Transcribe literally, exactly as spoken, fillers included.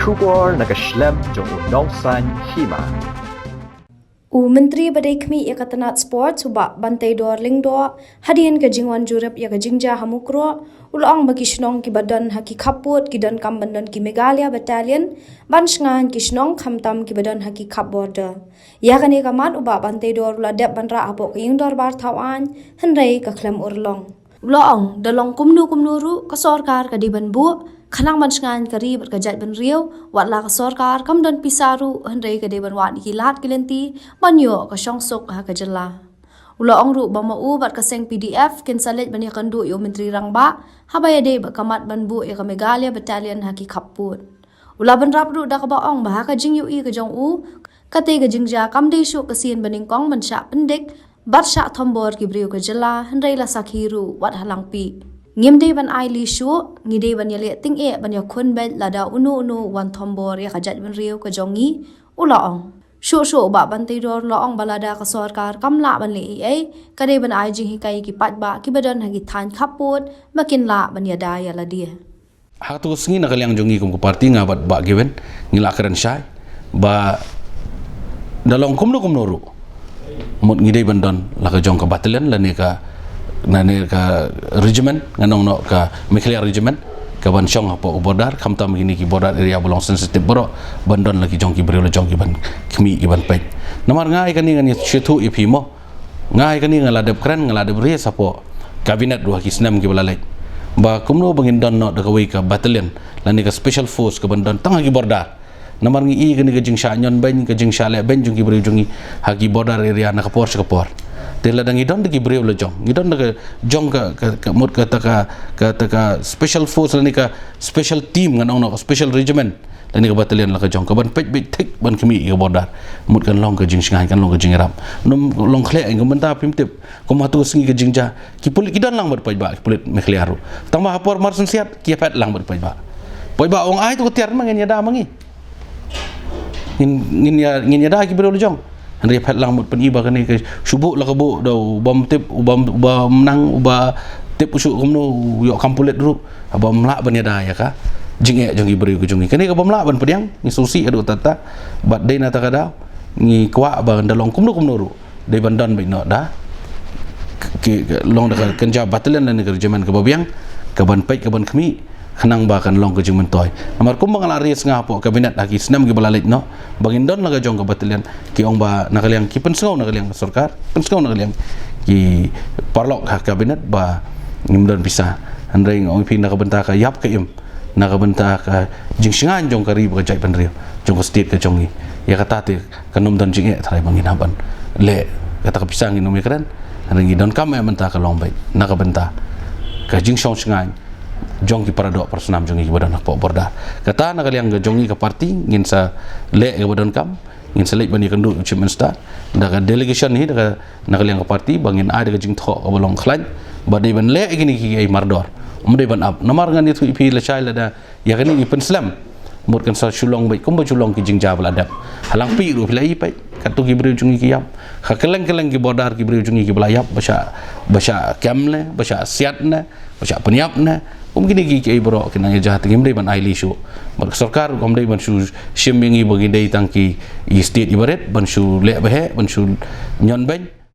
Khubor na ka shlem jong u Nongsaiñ Hima. U Myntri ba dei khmih ïa ka tnat sports u Bah Banteidor Lyngdoh, hadien ka jingwan jurip ïa ka jingjia ha Mukroh, u la ong ba ki shnong kiba don ha ki khappud ki donkam ban don ki Meghalaya Battalion ban shngaiñ ki shnong khamtam kiba don ha ki khap border. Ïa kane ka mat u Bah Banteidor u la dep ban rah hapoh ka ïing dorbar thaw aiñ, hynrei ka khlem urlong. U la ong, da long kumno kumno ruh, ka sorkar ka dei ban buh, khnang ban shngaiñ ka ri bad ka jaitbynriew, wat la ka sorkar kam don pisa ruh, hynrei ka dei ban wad ïa ki lad ki lynti ban ïoh ka shongsuk ha ka jylla. U la ong ruh ba ma u bad ka seng P D F kin sa leit ban ïakynduh ïa u Myntri Rangbah haba ïadei bad ka mat ban buh ïa ka Meghalaya Battalion ha ki khappud. U la bynrap ruh da kaba ong ba ha ka jingïohi ka jong u, kata ka jingjia kam dei shuh ka sien ba nyngkong ban shah pyndik bad shah thombor ki briew ka jylla, hynrei la sakhi ruh wat ha Langpih. Ngim dei ban ai lih shuh, ngi dei ban ïaleh tyngeh ban ïakhun beit lada uno uno u wan thombor ïa ka jaitbynriew ka jong ngi, u la ong. Shuh shuh u Bah Banteidor u la ong ba lada ka sorkar kam lah ban leh ei ei, ka dei ban ai jinghikai ïa ki paidbah kiba don ha ki thaiñ khappud ba kin lah ban ïada ïa lade. Ha kato ka sngi na ka liang jong ngi kum ka party, nga bad Bah Given ngi la kren shai ba da long kumno kumno ruh, mut ngi dei ban don la ka jong ka battalion lane ka, lane ka regiment, ngan ong noh ka Meghalaya Regiment, ka ban shong hapoh ka border, khamtam kine ki border area ba long sensitive baroh, ban don la ki jong ki briew la jong ki ban khmih ki ban peit. Namar nga ïa kane ngan ïa shu thuh ïa phi mo. Nga ïa kane nga la dep kren, nga la dep raise hapoh Cabinet ruh ha ki snem kiba la leit, ba kumno ba ngin don noh da kawei ka battalion lane ka special force ka ban don tang ha ki border. Namar ngi i kane ka jingshah ñion beiñ, ka jingshah leh beiñ jong ki briew jong ngi ha ki border area na ka por sha ka por. Te lada ngi don da ki briew la jong, ngi don da ka jong ka, ka, ka mut kata ka, kata ka special force lane ka special team, ngan ong noh ka special regiment lane ka battalion la ka jong ka ban peit beit thik ban khmih ïa ka border. Mut kan long ka jingshngaiñ, kan long ka jingïarap. Nym long khleh ïa ka, mynta phim tip kum hato ka sngi ka jingjia, ki pulit ki don lang bad paidbah, ki pulit Meghalaya ruh. Tang ba ha por mar shen siat ki ïa phet lang bad paidbah. Paidbah ong ai to ka tiar ma ngin ïada ma ngi. Ngin, ngin ïa, ngin ïada ki briew la jong. Hynrei ïa phet lang bad pyn-i ba kane ka shu buh la ka buh da u bym tip, u bym, u bym nang, u ba tip u shu kumno u ïoh kam pulit ruh. Haba ym lah ban ïada ïa ka jingeh jong ki briew ka jong ngi. Kane ka bym lah ban pdiang, ngi sngewsih haduh katta katta. Bad dei na kata ka daw ngi kwah ba da long kumno kumno ruh, dei ban don beit noh da ki, ki, long da ka kynja battalion lane ka regiment kaba biang, ka ban peit, ka ban khmih, khnang ba kan long ka jingmyntoi. Namar kumba nga la raise nga hapoh Cabinet ha ki snem kiba la leit noh, ba ngin don la ka jong ka battalion, ki ong ba na ka liang ki pynsngew na ka liang ka sorkar, pynsngew na ka liang ki paralok ha Cabinet ba ngim don pisa. Hynrei nga ong ïa phi na ka bynta ka ïap ka im, na ka bynta ka jingshngaiñ jong ka ri bad ka jaitbynriew, jong ka state ka jong ngi, ïa kata te kan ym don jingeh tharai ba ngin hap ban leh kata ka pisa, ngin ym ïa kren. Hynrei ngi donkam eh mynta ka long beit na ka bynta ka jingshong shngaiñ jong ki paradoh parasnam jong ngi kiba don hapoh border. Kata na ka liang ka jong ngi ka party ngin sa leh ïa kaba donkam, ngin sa leit ban ïakynduh u Chief Minister da ka delegation hi, da ka, na ka liang ka party ba ngin ai da ka jingthoh kaba long khlaiñ ba dei ban leh ïa kine kiei mardor. Ym dei ban ap. Namar ngan ïathuh ïa phi lashai lada ïa kane ngi pynslem, mut kan sa shu long beit kumba shu long ki jingjia ba la dep. Ha Langpih ruh phi la ïohi peit, katto ki briew jong ngi ki ïap. Ha kylleng kylleng ki border ki briew jong ngi kiba la ïap, ba shah, ba shah kem ne, ba shah siat ne, ba shah pynïap ne. Kum kine ki, kiei baroh ki nang ïa jia, te ngim dei ban ai lih shuh. Bad ka sorkar ruh kam dei ban shu shim ïa ngi ba ngi dei tang ki, i state iba rit, ban shu leh ba heh, ban shu ñion beiñ.